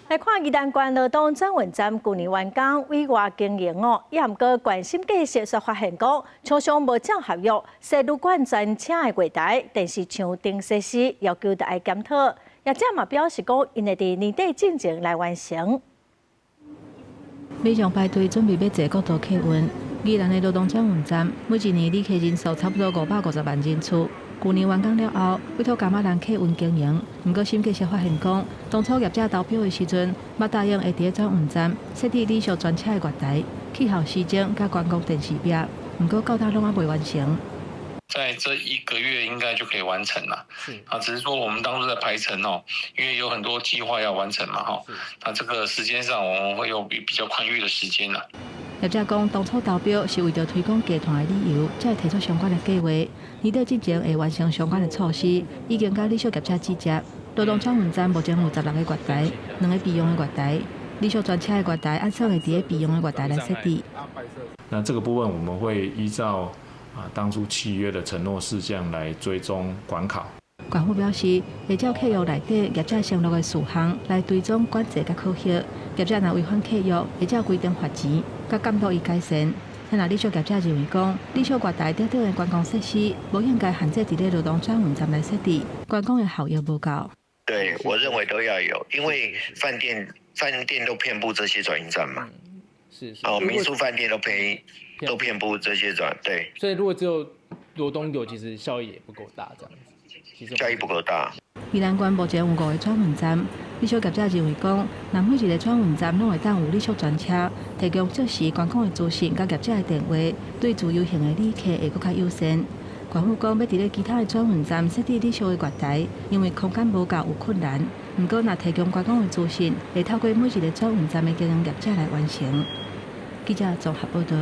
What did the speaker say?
來看宜蘭縣羅東轉運站，舊年完工委外經營哦，也毋過縣審計室煞發現講，廠商無照合約設旅館專車的月台、電視牆等設施，要求著愛檢討。業者嘛表示講，𪜶會佇年底進前來完成。馬上排隊準備欲坐國道客運，宜蘭的羅東轉運站每一年旅客人數差不多550萬人次。舊年完工了後，委託噶瑪蘭客運經營。毋過審計師發現講，當初業者投標的時陣，捌答應會佇轉運站設置旅宿專車的月台、氣候時鐘佮觀光電視壁，毋過到今攏猶未完成。在這一個月應該就可以完成了。啊，只是說我們當初在排程哦，因為有很多計劃要完成嘛，哈。那這個時間上我們會有比較寬裕的時間啦。業者講，當初投標是為著推廣集團的旅遊，才會提出相關的計劃。年底之前會完成相關的措施，已經佮旅宿業者對接。羅東轉運站目前有16個月台，兩个備用的月台，旅宿專車的月台按算會佇咧備用的月台來設置。那這個部分我們會依照當初契約的承諾事項來追蹤管考。縣府表示，會照契約內底業者承諾的事項來追蹤管制佮考核。業者若違反契約，會照規定罰錢，佮監督伊改善。若旅宿業者認為講，旅宿月台等等的觀光設施，無應該限制佇咧羅東轉運站來設置，觀光的效益無夠。對，我認為都要有，因為飯店都遍佈這些轉運站嘛。哦，民宿飯店都遍佈這些轉，對。所以如果只有羅東有，其實效益也不夠大，這樣子。其實效益不夠大。宜蘭縣目前有五個轉運站，旅宿業者認為講，若每一個轉運站攏會當有旅宿專車，提供即時觀光的資訊佮業者的電話，對自由行的旅客會閣較友善。縣府講，欲佇咧其他的轉運站設置旅宿的月台，因為空間無夠有困難。毋過，若提供觀光的資訊，會透過每一個轉運站的經營業者來完成。記者綜合報導。